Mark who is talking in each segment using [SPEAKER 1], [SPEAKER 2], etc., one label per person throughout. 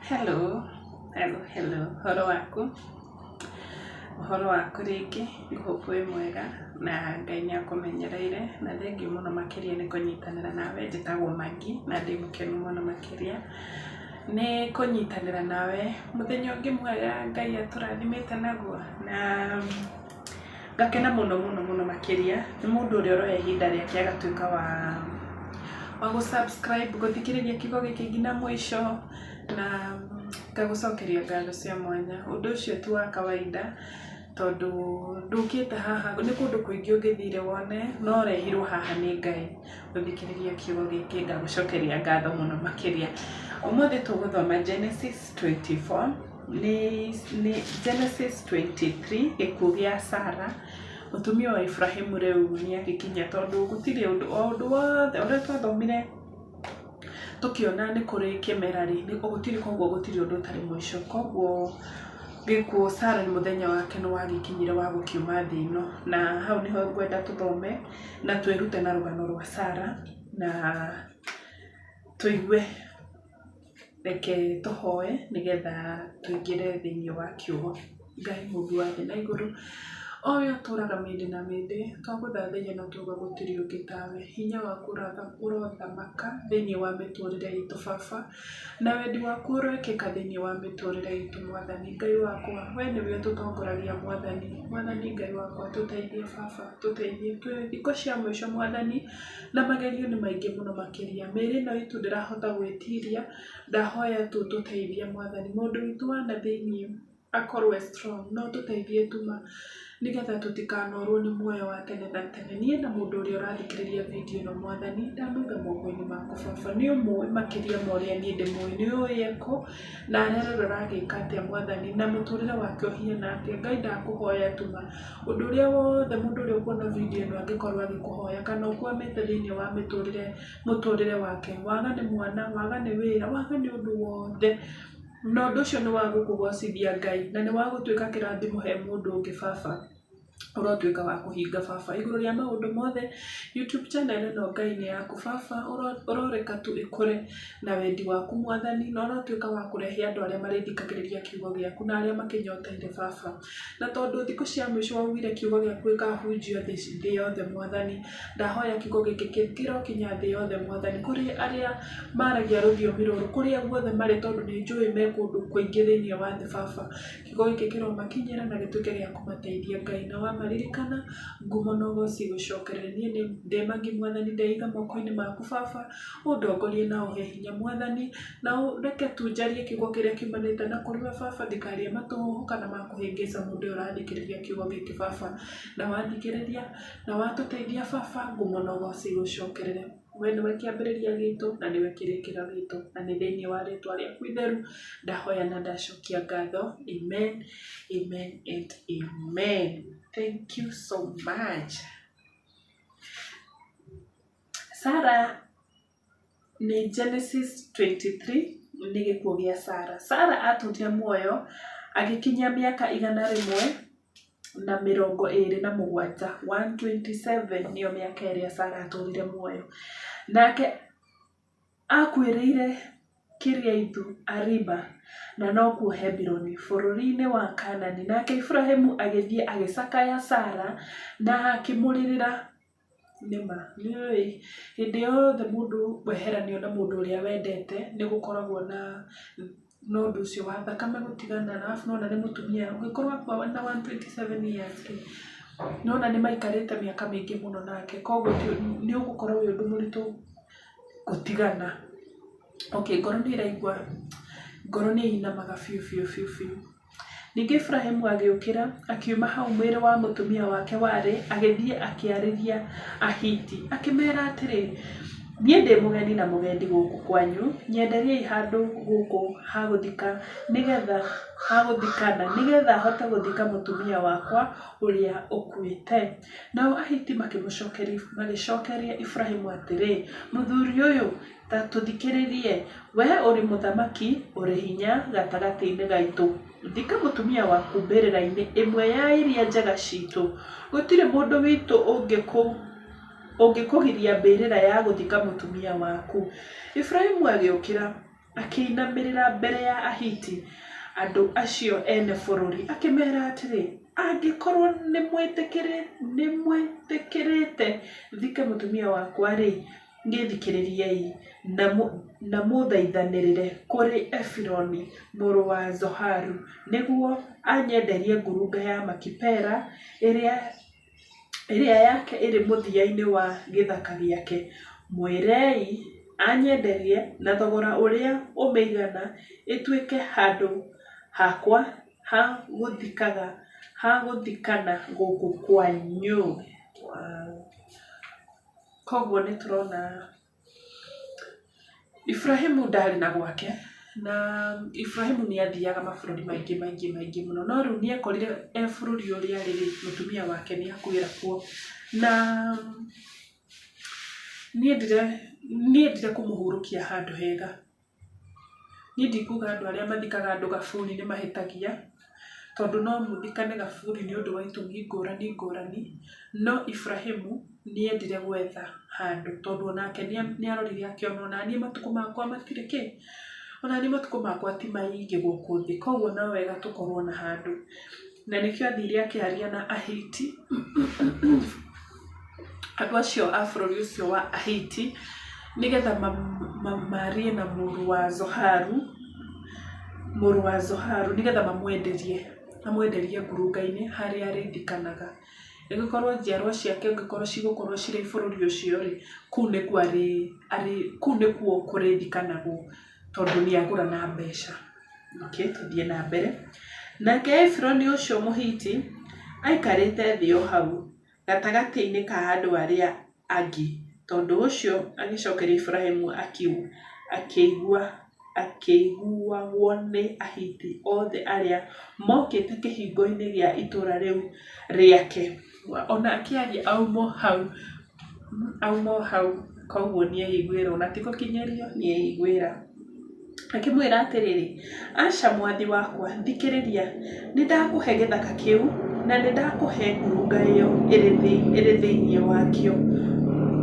[SPEAKER 1] Hello, hello, hello, ũhoro waku? Ũhoro waku rĩngĩ, ngũhope wĩ mwega na Ngai nĩ akũmenyereire na thengiũ mũno makĩria nĩ kũnyitanĩra nawe. Njĩtagwo Maggie na ndĩ mũkenu mũno makĩria nĩ kũnyitanĩra nawe mũthenya ũngĩ mwega Ngai atũrathimĩte naguo na ngakena mũno mũno mũno makĩria nĩ mũndũ ũrĩa ũroya ihinda rĩake agatuĩka wa wa gũ subscribe gũthikĩrĩria kiugo gĩkĩ nginya mũico na ngagũcokeria ngatho cia mwanya. Ũndũ ũcio ti wa kawaida tondũ ndũkĩte haha, nĩ kũndũ kũingĩ ũngĩthire wone, no ũrehirwo haha nĩ Ngai ũthikĩrĩrie kiugo gĩkĩ, ngagũcokeria ngatho mũno makĩria. Ũmũthĩ tũgũthoma Genesis 24, nĩ Genesis 23, gĩkuũ gĩa Sarah, mũtumia wa Iburahĩmu rĩu nĩ agĩkinyia tondũ gũtirĩ ũndũ, o ũndũ wothe ũrĩa twathomire tũkĩona nĩ kũrĩ kĩmera rĩ, gũtirĩ koguo gũtirĩ ũndũ ũtarĩ mũico. Koguo gĩkuũ Sarah nĩ mũthenya wake nĩ wagĩkinyire wa gũkiuma thĩ ĩno. Na hau nĩho ngwenda tũthome na twĩrute na rũgano rwa Sarah na tũigue. Reke tũhoe nĩgetha tũingĩre thĩiniĩ wa kiugo. Ngai mũmbi wa thĩ na igũrũ, o we ũtũraga mĩndĩ na mĩndĩ, twagũthathaiya na twauga gũtirĩ ũngĩ tawe. Hinya waku ũrothamaka thĩiniĩ wa mĩtũrĩre itũ baba, na wendi waku ũroĩkĩka thĩiniĩ wa mĩtũrĩre itũ mwathani. Ngai wakwa, we nĩwe ũtũtongoragia mwathani. Mwathani Ngai wakwa tũteithie baba, tũteithie. Twĩ thikũ cia mũico mwathani, na magerio nĩ maingĩ mũno makĩria. Mĩĩrĩ ĩno itũ ndĩrahota gwĩtiria, ndahoya tu ũtũteithie mwathani. Mũndũ witũ wa na thĩiniĩ akorwo e strong na ũtũteithie tu ma, nĩgetha tũtikanorwo nĩ muoyo wa tene na tene. Niĩ na mũndũ ũrĩa ũrathikĩrĩria video ĩno mwathani, ndamũiga moko-inĩ maku baba. Nĩ ũmũĩ makĩria ma ũrĩa niĩ ndĩmũĩ. Nĩ ũĩ ekũ na arerorera agĩka atĩa mwathani, na mũtũrĩre wake ũhiana atĩa. Ngai ndakũhoya tu ma, ũndũ ũrĩa wothe mũndũ ũrĩa ũkuona video ĩno angĩkorwo agĩkũhoya kana ũkwamĩte thĩiniĩ wa mĩtũrĩre mũtũrĩre wake, waga nĩ mwana, waga nĩ wĩra, waga nĩ ũndũ wothe, na ũndũ ũcio nĩ wa gũkũgocithia Ngai na nĩ wa gũtuĩka kĩrathimo he mũndũ ũngĩ baba, ũrotuĩka wa kũhinga baba. Igũrũ rĩa maũndũ mothe, YouTube channel ĩno Ngai nĩ yaku baba, ũroreka tu ĩkũre na wendi waku mwathani, na ũrotuĩka wa kũrehe andũ arĩa marĩthikagĩrĩria kiugo gĩaku na arĩa makĩnyoteire baba. Na tondũ thikũ cia mũico waugire kiugo gĩaku gĩkahunjio thĩ yothe mwathani, ndahoya kiugo gĩkĩ kĩrokinya thĩ yothe mwathani, kũrĩ arĩa maragia rũthiomi rũrũ, kũrĩa guothe marĩ tondũ nĩ njũĩ me kũndũ kũingĩ thĩiniĩ wa thĩ baba, kiugo gĩkĩ kĩromakinyĩra na gĩtuĩke gĩa kũmateithia Ngai, na wamaririkana, ngumo na ũgoci igũcokerere. Niĩ ndĩ Maggie mwathani ndeiga moko-inĩ maku baba, ũndongorie na ũhe hinya mwathani, na ũreke tu njarie kiugo kĩrĩa kiumanĩte na kũrĩ we baba, ndikarie matũhũhũ kana ma kũhĩngĩca mũndũ ũyũ ũrathikĩrĩria kiugo gĩkĩ baba. Na wathikĩrĩria na watũteithia baba, ngumo na ũgoci igũcokerere. We nĩwe kĩambĩrĩria gitũ na nĩwe kĩrĩkĩro gitũ, na nĩ thĩinĩ wa rĩtwa rĩaku itheru ndahoya na ndacokia ngatho. Amen, amen and amen. Thank you so much. Sarah nĩ Genesis 23 nĩ gĩkuũ gĩa Sarah. Sarah atũũrire muoyo agĩkinyia mĩaka 127, 127 nĩyo mĩaka ĩrĩa Sarah atũũrire muoyo. Nake akuĩrĩire Kiriathu-ariba, na nokuo Hebironi, bũrũri-inĩ wa Kaanani. Nake Iburahimu agĩthiĩ agĩcakaya Sarah na akĩmũrĩrĩra. Nĩ ma, nĩ ũĩ hĩndĩ yothe mũndũ weheranio na mũndũ ũrĩa wendete, nĩ gũkoragwo na na ũndũ ũcio wa thakame gũtigana arabu nĩ wona nĩ mũtumia, ũngĩkorwo akua na 127 years rĩ, nĩ wona nĩ maikarĩte mĩaka mĩingĩ mũno nake, koguo nĩ ũgũkorwo wĩ ũndũ mũritũ gũtigana. Okay ngoro nĩ ĩraigua, ngoro nĩ ĩinamaga biũ biũ biũ biũ. Ningĩ Iburahimu agĩũkĩra, akiuma hau mwĩrĩ wa mũtumia wake warĩ, agĩthiĩ akĩarĩria Ahiti, akĩmeera atĩrĩ, Niĩ ndĩ mũgeni na mũgendi gũkũ kwanyu, nyenderiai handũ gũkũ ha gũthikana, nĩ getha hote gũthika mũtumia wakwa ũrĩa ũkuĩte. Nao Ahiti magĩcokeria Iburahimu atĩrĩ, Mũthuri ũyũ, Ta tũthikĩrĩrie, wee ũrĩ mũthamaki ũrĩ hinya gatagatĩ-inĩ gaitũ. Thika mũtumia waku mbĩrĩra-inĩ ĩmwe ya iria njega ciitũ. Gũtirĩ mũndũ witũ ũngĩkũgiria mbĩrĩra ya gũthika mũtumia waku. Efiraimu agĩũkĩra. akĩinamĩrĩra mbere ya Ahiti, andũ acio ene bũrũri, akĩmeera atĩrĩ, Angĩkorũo nĩmwĩtĩkĩrĩte thike mũtumia wakwa-rĩ, gĩĩthikĩrĩriei, na mũũthaithanĩrĩre kũrĩ Efironi mũrũ wa Zoharu nĩguo anyenderie ngurunga ya Makipela ĩrĩa ĩrĩa yake ĩrĩ mũthia-inĩ wa gĩthaka gĩake. Mwĩrei anyenderie na thogora ũrĩa ũmĩigana ĩtuĩke handũ hakwa ha gũthikaga ha gũthikana gũkũ kwanyu. Koguo nĩ tũrona Iburahimu ndarĩ na gwake, na Iburahimu nĩ athiaga mabũrũri maingĩ maingĩ maingĩ mũno, no rĩu nĩ ekorire e bũrũri ũrĩa arĩ rĩ, mũtumia wake nĩ akuĩra kuo. Na nĩ endire kũmũhurũkia handũ hega. Niĩ ndikuga andũ arĩa mathikaga andũ gaburi nĩ mahĩtagia, tondũ no mũthikane gaburi nĩ ũndũ wa itũmi ngũrani ngũrani, no Iburahĩmu nĩ endire gwetha handũ tondũ onake nĩ arorire akĩona onaniĩ matukũ makwa matirĩ kĩ, onaniĩ matukũ makwa ti maingĩ gũkũ thĩ, koguo no wega tũkorwo na handũ. Na nĩkĩo athire akĩaria na Ahiti, andũ acio a bũrũri ũcio wa Ahiti, nĩgetha marie na mũrũ wa Zoharu, mũrũ wa Zoharu nĩgetha mamwenderie, amwenderie ngurunga-inĩ harĩa arĩthikanaga. Ĩgĩkorwo njiarwa ciake angĩkorwo cigũkorwo cirĩ bũrũri ũcio rĩ, kũu nĩkuo kũu nĩkuo kũrĩthikanagwo tondũ nĩ agũra na mbeca. Okay, tũthiĩ na mbere. Nake Efironi ũcio Mũhiti aikarĩte thĩ o hau gatagatĩ-inĩ ka andũ arĩa angĩ, tondũ ũcio agĩcokeria Iburahimu akĩiguagwo nĩ Ahiti othe arĩa mokĩte kĩhingo-inĩ gĩa itũũra rĩu rĩake. Ona akĩaria auma o hau, auma o hau, koguo nĩeiguĩra, ona ti gũkinyĩrio, nĩeiguĩra. Akĩmwĩra atĩrĩrĩ, Aca mwathi wakwa, thikĩrĩria, nĩ ndakũhe gĩthaka kĩu, na nĩ ndakũhe ngurunga ĩyo ĩrĩ thĩinĩ wakĩo.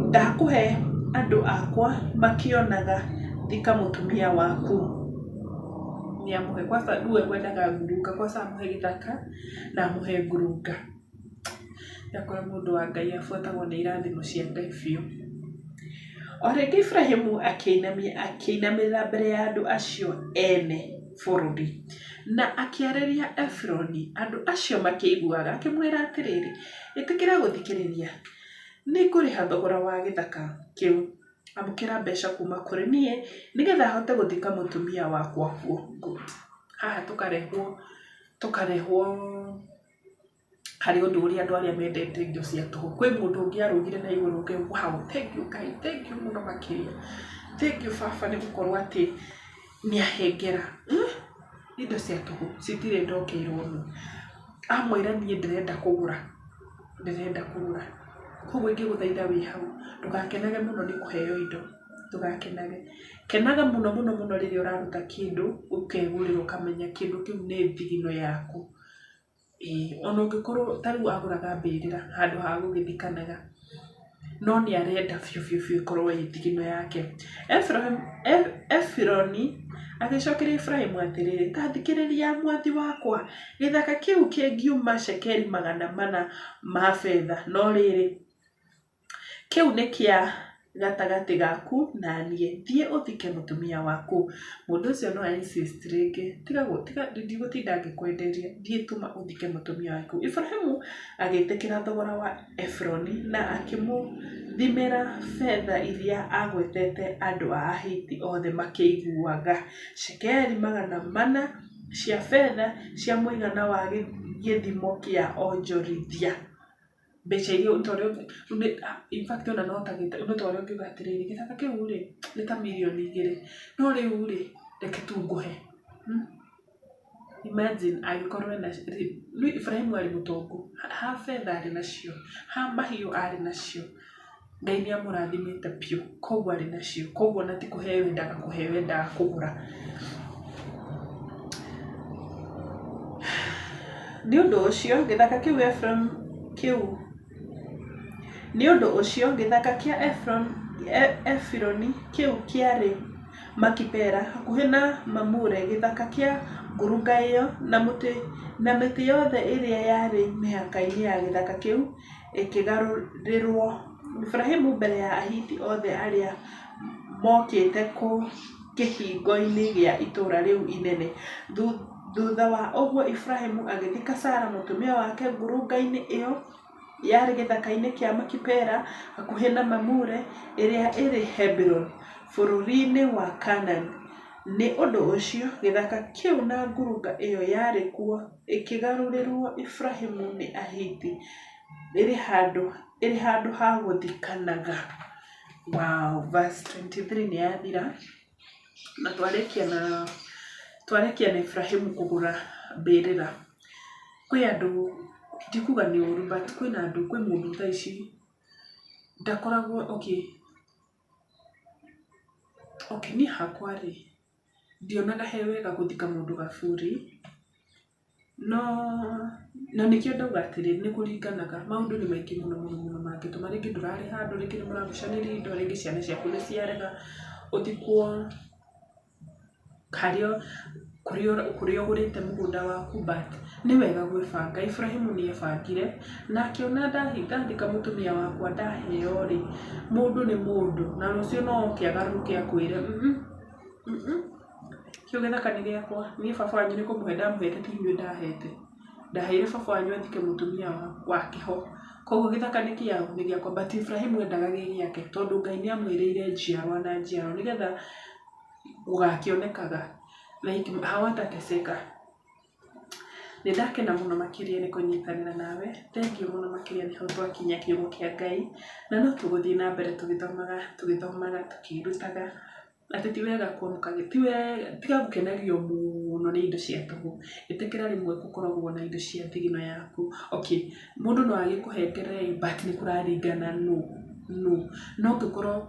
[SPEAKER 1] Ndakũhe andũ akwa makĩonaga, thika mũtumia waku. Nĩamũhe kwanza rĩu ekwendaga ngurunga, kwanza amũhe gĩthaka na amũhe ngurunga. Ndakora mũndũ wa Ngai abuatagwo nĩ irathimo cia Ngai biũ. O rĩngĩ Iburahimu akĩinamĩrĩra mbere ya andũ acio ene bũrũri, na akĩarĩria Efironi andũ acio makĩiguaga, akĩmwĩra atĩrĩrĩ, Ĩtĩkĩra gũthikĩrĩria, nĩ ngũrĩha thogora wa gĩthaka kĩu. Amũkĩra mbeca kuuma kũrĩ niĩ, nĩgetha hote gũthika mũtumia wakwa kuo. Good. Haha tũkarehwo tũkarehwo harĩ ũndũ ũrĩa andũ arĩa mendete indo cia tũhũ. Kwĩ mũndũ ũngĩ arũgire na igũrũ auge wow, thank you Ngai, thank you mũno makĩria. Thank you baba nĩ gũkorwo atĩ nĩ ahengera. Indo cia tũhũ citirĩ ndokeirwo nũ. Amwĩra niĩ ndĩrenda kũgũra, ndĩrenda kũgũra. Koguo ingĩgũthaitha wĩ hau, ndũgakenage mũno nĩ kũheo indo, ndũgakenage. Kenaga mũno mũno mũno rĩrĩa ũraruta kĩndũ ũkegũrĩra ũkamenya kĩndũ kĩu nĩ thigino yaku. Ĩĩ ona ũngĩkorwo ta rĩu agũraga mbĩrĩra handũ ha gũgĩthikanaga, no nĩ arenda biũ biũ biũ ĩkorwo ĩ thigino yake. Efironi agĩcokeria Iburahimu atĩrĩrĩ, ta thikĩrĩria mwathi wakwa, gĩthaka kĩu kĩngiuma cekeri 400 ma betha, no rĩrĩ, Kĩu nĩ kĩa gatagatĩ gaku na niĩ. Thiĩ ũthike mũtumia waku. Mũndũ ũcio no a insist rĩngĩ, tiga tiga ndigũtinda ngĩkwenderia, thiĩ tũma ũthike mũtumia waku. Iburahimu agĩtĩkĩra thogora wa Efroni na akĩmũthimĩra betha iria aagwetete andũ a Ahiti othe makĩiguaga, cekeri 400 cia betha cia mũigana wa gĩthimo kĩa onjorithia. Mbeca iria ta ũrĩa in fact ona no ta nĩ ta ũrĩa ũngiuga atĩrĩrĩ, gĩthaka kĩu rĩ, nĩ ta mirioni 2, no rĩu rĩ, reke tu ngũhe. Imagine angĩkorwo ena, Ibrahĩmu arĩ mũtongu, ha betha arĩ nacio, ha mahiũ arĩ nacio, Ngai nĩ amũrathimĩte biũ, koguo arĩ nacio, koguo ona ti kũheo endaga kũheo endaga kũgũra. Nĩ ũndũ ũcio gĩthaka kĩu kĩu Nĩ ũndũ ũcio gĩthaka kĩa Efironi kĩu kĩarĩ Makipela, hakuhĩ na Mamure, gĩthaka kĩa ngurunga ĩyo na mĩtĩ yothe ĩrĩa yarĩ mĩhaka-inĩ ya gĩthaka kĩu ĩkĩgarũrĩrũo Iburahĩmu mbere ya Ahiti othe arĩa mookĩte kĩhingo-inĩ gĩa itũũra rĩu inene. Thutha wa ũguo Iburahĩmu agĩthika Sara mũtumia wake ngurunga-inĩ ĩyo yarĩ gĩthaka-inĩ kĩa Makipela, hakuhĩ na Mamure, ĩrĩa ĩrĩ Hebironi, bũrũri-inĩ wa Kaanani. Nĩ ũndũ ũcio gĩthaka kĩu na ngurunga ĩyo yarĩ kuo ikĩgarũrĩrũo Iburahĩmu nĩ Ahiti ĩrĩ handũ ha gũthikanaga. Wow, verse 23 nĩ yathira na twarĩkia na twarĩkia na Iburahĩmu kũgũra mbĩrĩra. Kwĩ andũ ndikuga nĩ ũru but kwĩna andũ kwĩ mũndũ thaa ici ndakoragwo okay, okay niĩ hakwa rĩ ndionaga he wega gũthika mũndũ gaburi no na nĩkĩo ndauga atĩrĩ nĩ kũringanaga maũndũ nĩ maingĩ mũno mũno mũno mangĩtũma rĩngĩ ndũrarĩ handũ rĩngĩ nĩ mũragucanĩria indo rĩngĩ ciana ciaku nĩ ciarega ũthikwo harĩa kũrĩa ũgũrĩte mũgũnda waku but nĩ wega gwĩbanga. Iburahĩmu nĩ ebangire na akĩona ndathika mũtumia wakwa ndaheo rĩ, mũndũ nĩ mũndũ na rũciũ no oke agarũrũke akwĩre kĩu gĩthaka nĩ gĩakwa, niĩ baba wanyu nĩ kũmũhe ndamũhete ti inyuĩ ndahete. Ndaheire baba wanyu athike mũtumia wake ho. Koguo gĩthaka nĩ kĩaũ? Nĩ gĩakwa. But Iburahĩmu endaga gĩ gĩake tondũ Ngai nĩ amwĩrĩire njiarwa na njiarwa nĩgetha gũgakĩonekaga like hawatateseka. Nĩ ndakena mũno makĩria nĩ kũnyitanĩra nawe, thengiũ mũno makĩria nĩ hau twakinyia kiugo kĩa Ngai, na no tũgũthiĩ na mbere tũgĩthomaga tũgĩthomaga tũkĩĩrutaga atĩ ti wega kwamũkagĩra, ti wega, tiga gũkenagio mũno nĩ indo cia tũhũ, ĩtĩkĩra rĩmwe gũkoragwo na indo cia thigino yaku. Okay, mũndũ no agĩkũhengere ĩ, but nĩ kũraringana nũ, nũ, no ũngĩkorwo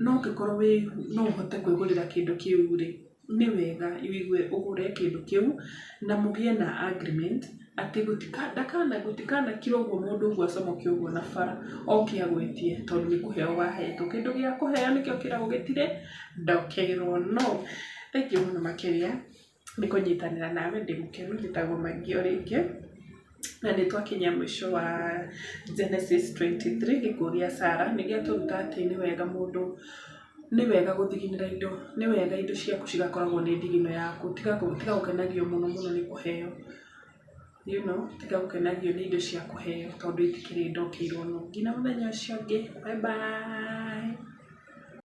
[SPEAKER 1] no ũngĩkorwo wĩ no ũhote kwĩgũrĩra kĩndũ kĩu rĩ, nĩ wega wĩigue ũgũre kĩndũ kĩu na mũgĩe na agreement atĩ gũtikanakire ũguo mũndũ ũguo acomoke ũguo na bara oke agwĩtie tondũ nĩ kũheo wahetwo. Kĩndũ gĩa kũheo nĩkĩo kĩragwo gĩtirĩ ndokerwo no. Thengiũ mũno makĩria nĩ kũnyitanĩra nawe, ndĩ mũkenu, njĩtagwo Maggie o rĩngĩ. Na nĩ twakinya mũico wa Genesis 23 gĩkuũ gĩa Sarah. Nĩ gĩatũruta atĩ nĩ wega mũndũ, nĩ wega gũthiginĩra indo, nĩ wega indo ciaku cigakoragwo nĩ thigino yaku. Tiga gũkenagio mũno mũno nĩ kũheo, you know, tiga gũkenagio nĩ indo cia kũheo tondũ itikĩrĩ ndokeirwo nũ. Nginya mũthenya ũcio ũngĩ, bye bye.